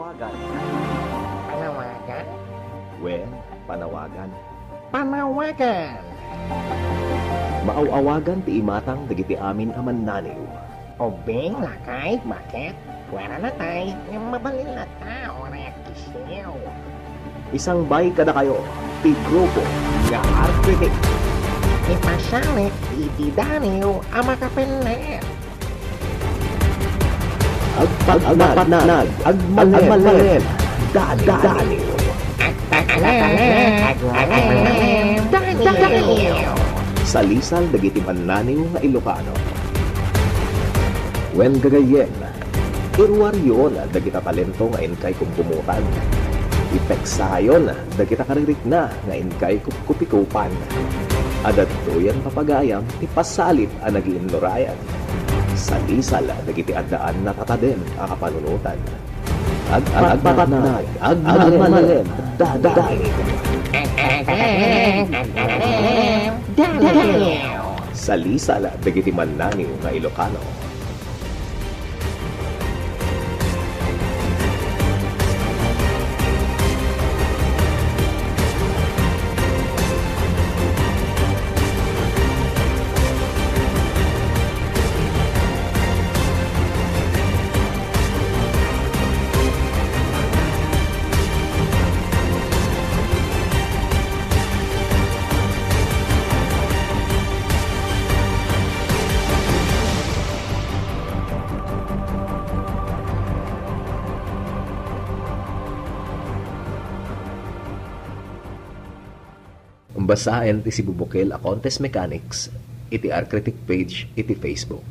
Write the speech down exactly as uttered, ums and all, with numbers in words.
Panawagan? Panawagan? Wen, panawagan. Panawagan! Maaw-awagan ti imatang dagiti amin a mannaniw. Ubing, lakay, baket, puwera natay, ngem mabalin latta, uray agkisiw. Isangbay kadakayo ti grupo nga Arkitik. Ipasalit iti daniw a makapennet. Agpatnag, agmalem, daniw. Agpatnag, agmalem, daniw. Salisal dagiti mannaniw nga Ilocano. Wen gagayyem, iruaryon dagita talento nga inkay kumkumutan. Iteksayon dagita karirikna nga inkay kupkupikupan. Adda datoyen papagayam ti pasalit a nagiinnurayan. Salisal dagiti addaan a tatadem a kapanunotan. Agpatpatnag, agmalem, daniw. Salisal dagiti mannaniw nga Ilocano. Basaen ti sibubukel a contest mechanics iti Arkitik page iti Facebook.